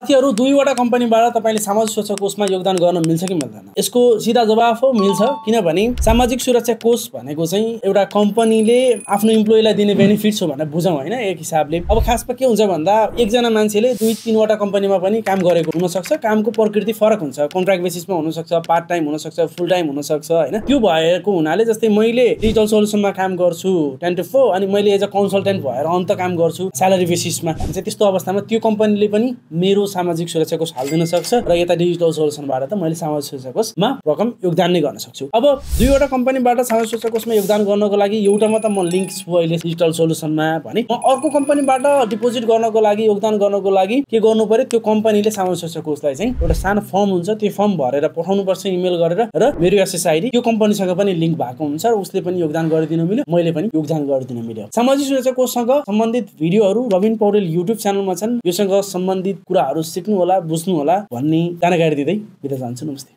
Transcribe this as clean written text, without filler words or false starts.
साथीहरु दुईवटा कम्पनीबाट तपाईले सामाजिक सुरक्षा कोषमा योगदान गर्न मिल्छ कि मिल्दैन? यसको सिधा जवाफ हो मिल्छ। किनभने सामाजिक सुरक्षा कोष भनेको चाहिँ एउटा कम्पनीले आफ्नो इम्प्लोइलाई दिने बेनिफिट्स हो भनेर बुझौं हैन एक हिसाबले। अब खासमा के हुन्छ भन्दा एकजना मान्छेले दुई तीनवटा कम्पनीमा पनि काम गरेको हुन सक्छ। कामको प्रकृति फरक हुन्छ। कन्ट्र्याक्ट बेसिसमा हुन सक्छ, पार्ट टाइम हुन सक्छ, फुल टाइम हुन सक्छ हैन। त्यो भएको हुनाले जस्तै मैले डिजिटल सोलुसनमा काम गर्छु 10 to 4 अनि मैले एज अ कन्सल्टेन्ट भएर अन्त काम गर्छु स्यालेरी बेसिसमा। हुन्छ त्यस्तो अवस्थामा त्यो कम्पनीले पनि मेरो सामाजिक सुरक्षा कोष हाल्दिन सक्छ र यता डिजिटल सोलुसनबाट त मैले सामाजिक सुरक्षा कोषमा रकम योगदान नै गर्न सक्छु। अब दुईवटा कम्पनीबाट सामाजिक सुरक्षा कोषमा योगदान गर्नको लागि एउटामा त म लिंक छु अहिले डिजिटल सोलुसनमा भने म अर्को कम्पनीबाट डिपोजिट गर्नको लागि योगदान गर्नको लागि के गर्नु पर्यो त्यो कम्पनीले सामाजिक सुरक्षा कोषलाई चाहिँ एउटा सानो फर्म हुन्छ त्यो फर्म भरेर पठाउनु पर्छ इमेल गरेर र मेरो एसएसआईडी त्यो कम्पनीसँग पनि लिंक भएको हुन्छ र उसले पनि योगदान गरिदिन मिल्यो मैले पनि योगदान गरिदिन मिल्यो। सामाजिक सुरक्षा कोषसँग सम्बन्धित भिडियोहरू रबिन पौडेल युट्युब च्यानलमा छन्। योसँग सम्बन्धित कुराहरू सिक्नु होला बुझ्नु होला भन्ने जानकारी दिँदै बिदा चाहन्छु। नमस्ते।